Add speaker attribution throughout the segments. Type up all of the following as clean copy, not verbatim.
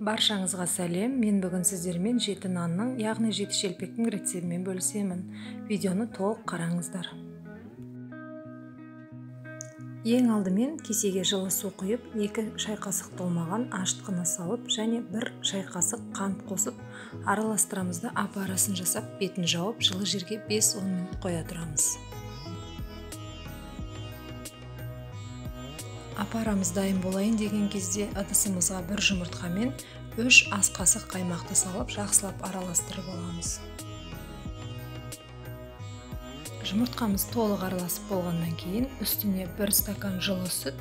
Speaker 1: Баршаңызға сәлем. Мен бүгін сіздермен 7 нанның, яғни 7 шелпектің рецептімен бөлісемін. Видеоны толық қараңыздар. Ең алдымен кесеге жылы су құйып, 2 шай қасық толмаған ашытқыны салып және 1 шай қасық қант қосып араластырамыз да апарасын жасап, бетін жауып, жылы жерге 5-10 минут қоя тұрамыз. Апарамыз дайын болайын деген кезде ыдысымызға 1 жұмыртқа мен 3 ас қасық қаймақты салып, жақсылап араластырып аламыз. Жұмыртқамыз толық араласып болғаннан кейін үстіне 1 стакан жылы сүт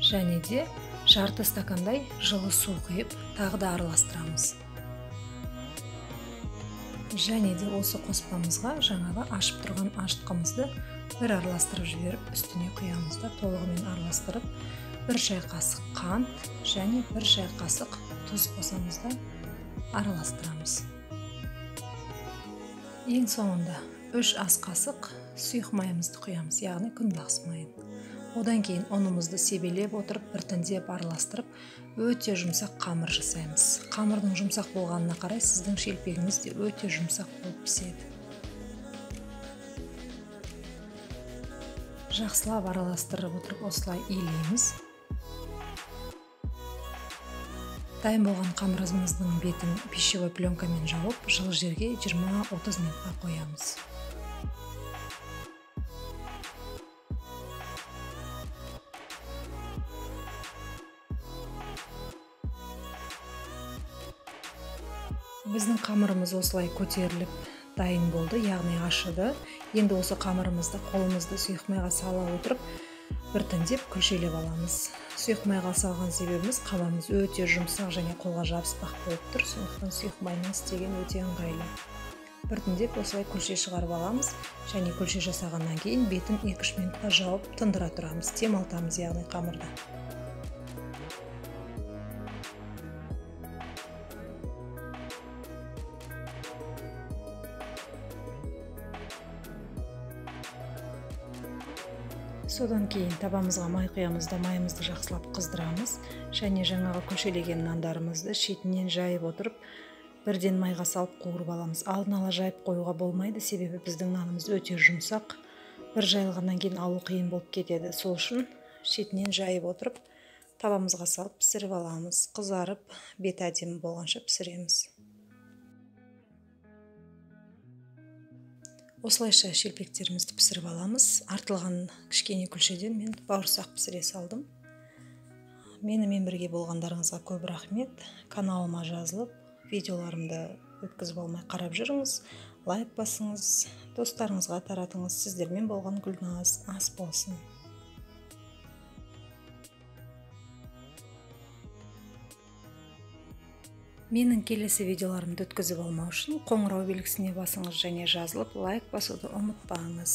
Speaker 1: және де жарты стакандай жылы су құйып, тағы да араластырамыз. Және де осы қоспамызға жаңағы ашып тұрған ашытқымызды бір араластырып жіберіп, үстіне құямыз да толығымен араластырып, 1 шай қасық қант және 1 шай қасық тұз қосамыз да араластырамыз. Ең соңында 3 ас қасық сұйық майымызды құямыз, яғни күнбағыс майын. Одан кейін ұнымызды себелеп отырып, біртіндеп араластырып, өте жұмсақ қамыр жасаймыз. Қамырдың жұмсақ болғанына қарай сіздің шелпегіңіз де өте жұмсақ болып піседі. Жақсылап араластырып отырып осылай илейміз. Дайын болған қамырымыздың бетін пищевой пленкамен жауып, жылы жерге 20-30 минутқа қоямыз. Біздің қамырымыз осылай көтеріліп дайын болды, яғни ашыды. Енді осы қамырымызды қолымызды сұйық майға сала отырып, біртіндеп күлшелеп аламыз. Сұйық майға салған себебіміз қамырымыз өте жұмсақ және қолға жабыспақ болып тұр, сондықтан сұйық маймен істеген өте ыңғайлы. Біртіндеп осылай күлше шығарып аламыз және күлше жасағаннан кейін бетін 2-3 минутқа жауып тындыра тұрамыз, демалтамыз, яғни қамырды. Содан кейін табамызға май құямыз да майымызды жақсылап қыздырамыз және жаңағы күлшелеген нандарымызды шетінен жайып отырып, бірден майға салып қуырып аламыз. Алдын ала жайып қоюға болмайды, себебі біздің нанымыз өте жұмсақ, бір жайылғаннан кейін алу қиын болып кетеді. Сол үшін шетінен жайып отырып, табамызға салып пісіріп аламыз. Қызарып, беті әдемі болғанша пісіреміз. Осылайша шелпектерімізді пісіріп аламыз. Артылған кішкене күлшеден мен бауырсақ пісіре салдым. Менімен бірге болғандарыңызға көп рахмет. Каналыма жазылып, видеоларымды өткізіп алмай қарап жүріңіз, лайк басыңыз, достарыңызға таратыңыз. Сіздермен болған Гүлназ, ас болсын. Менің келесі видеоларымды өткізіп алмау үшін қоңырау белгісіне басыңыз және жазылып лайк басуды ұмытпаңыз.